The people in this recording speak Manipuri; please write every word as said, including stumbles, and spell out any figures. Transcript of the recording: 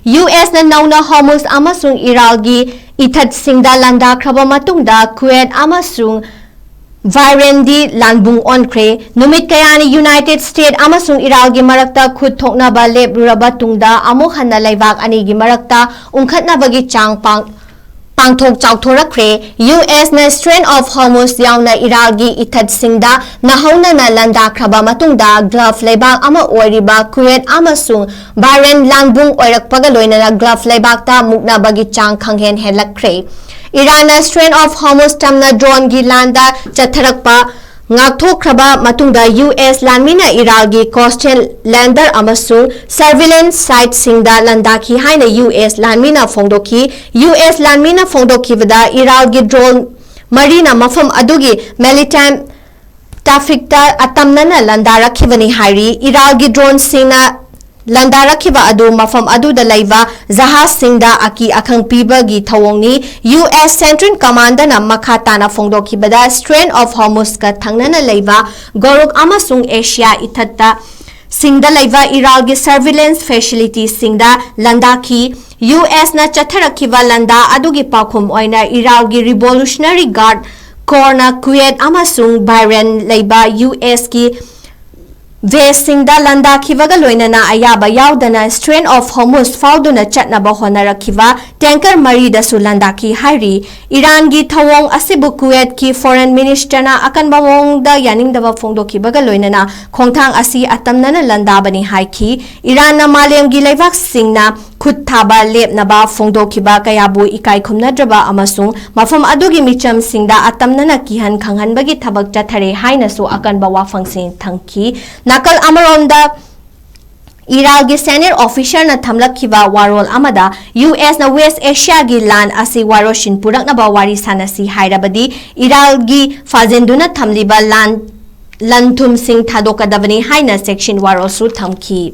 ꯌꯨ ꯑꯦꯁꯅ ꯅꯧꯅ ꯍꯣꯔꯃꯨꯖ ꯑꯃꯁꯨꯡ ꯏꯔꯥꯜꯒꯤ ꯏꯊꯠꯁꯤꯡꯗ ꯂꯥꯟꯗꯥꯈ꯭ꯔꯕ ꯃꯇꯨꯡꯗ ꯀꯨꯋꯦꯠ ꯑꯃꯁꯨꯡ ꯕꯍꯔꯦꯟꯗꯤ ꯂꯥꯟꯕꯨꯡ ꯑꯣꯟꯈ꯭ꯔꯦ꯫ ꯅꯨꯃꯤꯠ ꯀꯌꯥꯅꯤ ꯌꯨꯅꯥꯏꯇꯦꯗ ꯁ꯭ꯇꯦꯠ ꯑꯃꯁꯨꯡ ꯏꯔꯥꯜꯒꯤ ꯃꯔꯛꯇ ꯈꯨꯠ ꯊꯣꯛꯅꯕ ꯂꯦꯞꯂꯨꯔꯕ ꯇꯨꯡꯗ ꯑꯃꯨꯛ ꯍꯟꯅ ꯂꯩꯕꯥꯛ ꯑꯅꯤꯒꯤ ꯃꯔꯛꯇ ꯎꯪꯈꯠꯅꯕꯒꯤ ꯆꯥꯡ ꯄꯥꯡ-, ꯄꯥꯡꯊꯣꯛ ꯆꯥꯎꯊꯣꯔꯛꯈ꯭ꯔꯦ꯫ ꯌꯨ ꯑꯦꯁꯅ Strait of Hormuz ꯌꯥꯎꯅ ꯏꯔꯥꯜꯒꯤ ꯏꯊꯠꯁꯤꯡꯗ ꯅꯧꯍꯧꯅꯅ ꯂꯥꯟꯗꯥꯈ꯭ꯔꯕ ꯃꯇꯨꯡꯗ ꯒꯜꯐ ꯂꯩꯕꯥꯛ ꯑꯃ ꯑꯣꯏꯔꯤꯕ ꯀꯨꯋꯦꯠ ꯑꯃꯁꯨꯡ ꯕꯍꯔꯦꯟ ꯂꯥꯟꯕꯨꯡ ꯑꯣꯏꯔꯛꯄꯒ ꯂꯣꯏꯅꯅ ꯒꯜꯐ ꯂꯩꯕꯥꯛꯇ ꯃꯨꯛꯅꯕꯒꯤ ꯆꯥꯡ ꯈꯪꯍꯦꯟ ꯍꯦꯜꯂꯛꯈ꯭ꯔꯦ꯫ ꯏꯔꯥꯟꯅ Strait of Hormuz ꯇꯝꯅ ꯗ꯭ꯔꯣꯟꯒꯤ ꯂꯥꯟꯗ ꯆꯠꯊꯔꯛꯄ ꯉꯥꯛꯊꯣꯛꯈ꯭ꯔꯕ ꯃꯇꯨꯡꯗ ꯌꯨ ꯑꯦꯁ ꯂꯥꯟꯃꯤꯅ ꯏꯔꯥꯜꯒꯤ coastal lander ꯑꯃꯁꯨꯡ surveillance siteꯁꯤꯡꯗ ꯂꯥꯟꯗꯥꯈꯤ ꯍꯥꯏꯅ ꯌꯨ ꯑꯦꯁ ꯂꯥꯟꯃꯤꯅ ꯐꯣꯡꯗꯣꯛꯈꯤ꯫ ꯌꯨ ꯑꯦꯁ ꯂꯥꯟꯃꯤꯅ ꯐꯣꯡꯗꯣꯛꯈꯤꯕꯗ ꯏꯔꯥꯜꯒꯤ ꯗ꯭ꯔꯣꯟ ꯃꯔꯤꯅ ꯃꯐꯝ ꯑꯗꯨꯒꯤ maritime trafficꯇ ꯑꯇꯝꯅꯅ ꯂꯥꯟꯗꯥꯔꯛꯈꯤꯕꯅꯤ ꯍꯥꯏꯔꯤ꯫ ꯏꯔꯥꯜꯒꯤ ꯗ꯭ꯔꯣꯟꯁꯤꯡꯅ ꯂꯥꯟꯗꯥꯔꯛꯈꯤꯕ ꯑꯗꯨ ꯃꯐꯝ ꯑꯗꯨꯗ ꯂꯩꯕ ꯖꯍꯥꯖꯁꯤꯡꯗ ꯑꯀꯤ ꯑꯈꯪ ꯄꯤꯕꯒꯤ ꯊꯧꯑꯣꯡꯅꯤ꯫ ꯌꯨ ꯑꯦꯁ Central Commandꯅ ꯃꯈꯥ ꯇꯥꯅ ꯐꯣꯡꯗꯣꯛꯈꯤꯕꯗ, Strait of Hormuzꯀ ꯊꯪꯅꯅ ꯂꯩꯕ ꯒꯣꯔꯨꯛ ꯑꯃꯁꯨꯡ ꯑꯦꯁꯤꯌꯥ ꯏꯊꯠꯇ ꯁꯤꯡꯗ ꯂꯩꯕ ꯏꯔꯥꯜꯒꯤ surveillance facilityꯁꯤꯡꯗ ꯂꯥꯟꯗꯥꯈꯤ꯫ ꯌꯨ ꯑꯦꯁꯅ ꯆꯠꯊꯔꯛꯈꯤꯕ ꯂꯥꯟꯗꯥ ꯑꯗꯨꯒꯤ ꯄꯥꯎꯈꯨꯝ ꯑꯣꯏꯅ ꯏꯔꯥꯜꯒꯤ Revolutionary Guard Corpsꯅ ꯀꯨꯋꯦꯠ ꯑꯃꯁꯨꯡ ꯕꯍꯔꯦꯟ ꯂꯩꯕ ꯌꯨ ꯑꯦꯁꯀꯤ baseꯁꯤꯡꯗ ꯂꯥꯟꯗꯥꯈꯤꯕꯒ ꯂꯣꯏꯅꯅ ꯑꯌꯥꯕ ꯌꯥꯎꯗꯅ Strait of Hormuz ꯐꯥꯎꯗꯨꯅ ꯆꯠꯅꯕ ꯍꯣꯠꯅꯔꯛꯈꯤꯕ tanker ꯃꯔꯤꯗꯁꯨ ꯂꯥꯟꯗꯥꯈꯤ ꯍꯥꯏꯔꯤ꯫ ꯏꯔꯥꯟꯒꯤ ꯊꯧꯑꯣꯡ ꯑꯁꯤꯕꯨ ꯀꯨꯋꯦꯠꯀꯤ Foreign Ministerꯅ ꯑꯀꯟꯕ ꯃꯑꯣꯡꯗ ꯌꯥꯅꯤꯡꯗꯕ ꯐꯣꯡꯗꯣꯛꯈꯤꯕꯒ ꯂꯣꯏꯅꯅ ꯈꯣꯡꯊꯥꯡ ꯑꯁꯤ ꯑꯇꯝꯅꯅ ꯂꯥꯟꯗꯥꯕꯅꯤ ꯍꯥꯏꯈꯤ꯫ ꯏꯔꯥꯟꯅ ꯃꯥꯂꯦꯝꯒꯤ ꯂꯩꯕꯥꯛꯁꯤꯡꯅ ꯈꯨꯠ ꯊꯥꯕ ꯂꯦꯞꯅꯕ ꯐꯣꯡꯗꯣꯛꯈꯤꯕ ꯀꯌꯥꯕꯨ ꯏꯀꯥꯏ ꯈꯨꯝꯅꯗ꯭ꯔꯕ ꯑꯃꯁꯨꯡ ꯃꯐꯝ ꯑꯗꯨꯒꯤ ꯃꯤꯆꯝꯁꯤꯡꯗ ꯑꯇꯝꯅꯅ ꯀꯤꯍꯟ ꯈꯪꯍꯟꯕꯒꯤ ꯊꯕꯛ ꯆꯠꯊꯔꯦ ꯍꯥꯏꯅꯁꯨ ꯑꯀꯟꯕ ꯋꯥꯐꯝꯁꯤꯡ ꯊꯝꯈꯤ꯫ ꯅꯥꯀꯜ ꯑꯃꯔꯣꯝꯗ, ꯏꯔꯥꯜꯒꯤ senior officerꯅ ꯊꯝꯂꯛꯈꯤꯕ ꯋꯥꯔꯣꯜ ꯑꯃꯗ, ꯌꯨ ꯑꯦꯁꯅ West Asiaꯒꯤ ꯂꯥꯟ ꯑꯁꯤ ꯋꯥꯔꯣꯏꯁꯤꯟ ꯄꯨꯔꯛꯅꯕ ꯋꯥꯔꯤ ꯁꯥꯅꯁꯤ ꯍꯥꯏꯔꯕꯗꯤ, ꯏꯔꯥꯜꯒꯤ ꯐꯥꯖꯤꯟꯗꯨꯅ ꯊꯝꯂꯤꯕ ꯂꯥꯟ, ꯂꯟ-ꯊꯨꯝꯁꯤꯡ ꯊꯥꯗꯣꯛꯀꯗꯕꯅꯤ ꯍꯥꯏꯅ ꯆꯦꯛꯁꯤꯟ ꯋꯥꯔꯣꯜꯁꯨ ꯊꯝꯈꯤ꯫